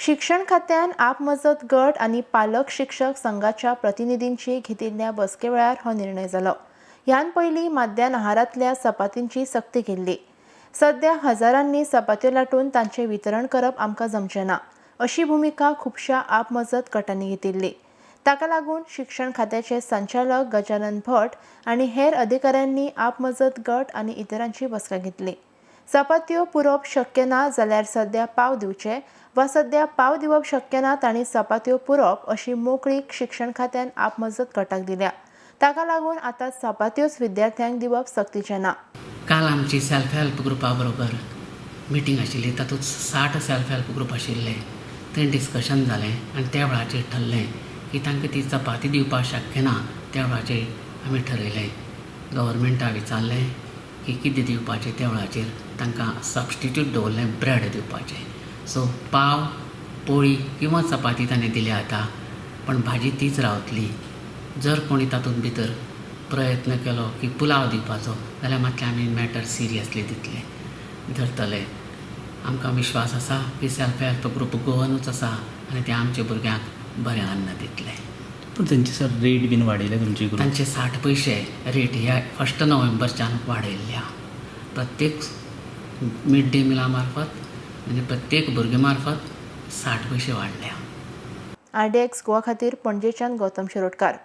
शिक्षण खात्यान आपमजत गट आनी पालक शिक्षक संघाच्या प्रतिनिधींची घेतिल्ल्या बसके वेळार हो निर्णय जालो. ह्यान पयलीं माध्यान आहारांतल्या चपातींची सक्ती केल्ली. सध्या हजारांनी चपात्यो लाटून तांचें वितरण करप आमकां जमचें ना, अशी भुमिका खुबश्या आपमजत गटांनी घेतिल्ली. ताका लागून शिक्षण खात्याचे संचालक गजानन भट आनी हेर अधिकाऱ्यांनी आपमजत गट आनी इतरांची बसका घेतली. चपात्यो पुरोवप शक्य ना जाल्यार सध्या पाव दिवचे वा सध्या पाव दिवप शक्य ना तांणी चपात्यो पुरोवप अशी मोकळीक शिक्षण खात्यान आपमजत गटाक दिल्या. ताका लागून आतां चपात्योच विद्यार्थ्यांक दिवप सक्तीचें ना. काल आमची सेल्फ हेल्प ग्रुपा बरोबर मिटींग आशिल्ली. तातूंत 60 सेल्फ हेल्प ग्रुप आशिल्ले. थंय डिस्कशन जालें आनी त्या वेळाचेर ठरलें की तांकां ती चपाती दिवपाक शक्य ना. त्या वेळाचेर आमी ठरयलें, गव्हर्मेंटा विचारलें की कितें दिवपाचें. त्या वेळाचेर तांकां सबस्टिट्यूट दवरलें ब्रेड दिवपाचें. सो पाव, पोळी किंवा चपाती ताणें दिल्या आतां, पण भाजी तीच रावतली. जर कोणी तातूंत भितर प्रयत्न केलो की पुलाव दिवपाचो जाल्यार मातशें आमी मॅटर सिरियसली दितले, धरतले. आमकां विश्वास आसा की सेल्फ हेल्प ग्रुप गोवनूच आसा आनी ते आमच्या भुरग्यांक बरें अन्न दितले. पूण तेंचे सर रेट बीन वाडयले तुमचे ग्रुप? तांचे 60 पयशे रेट ह्या 1 नोव्हेंबरच्यान वाडयल्ल्या. प्रत्येक मिड डे मिला मार्फत, म्हणजे प्रत्येक भुरग्या मार्फत 60 पयशे वाडल्या. आरडीएक्स गोवा खातीर पणजेच्यान गौतम शिरोडकार.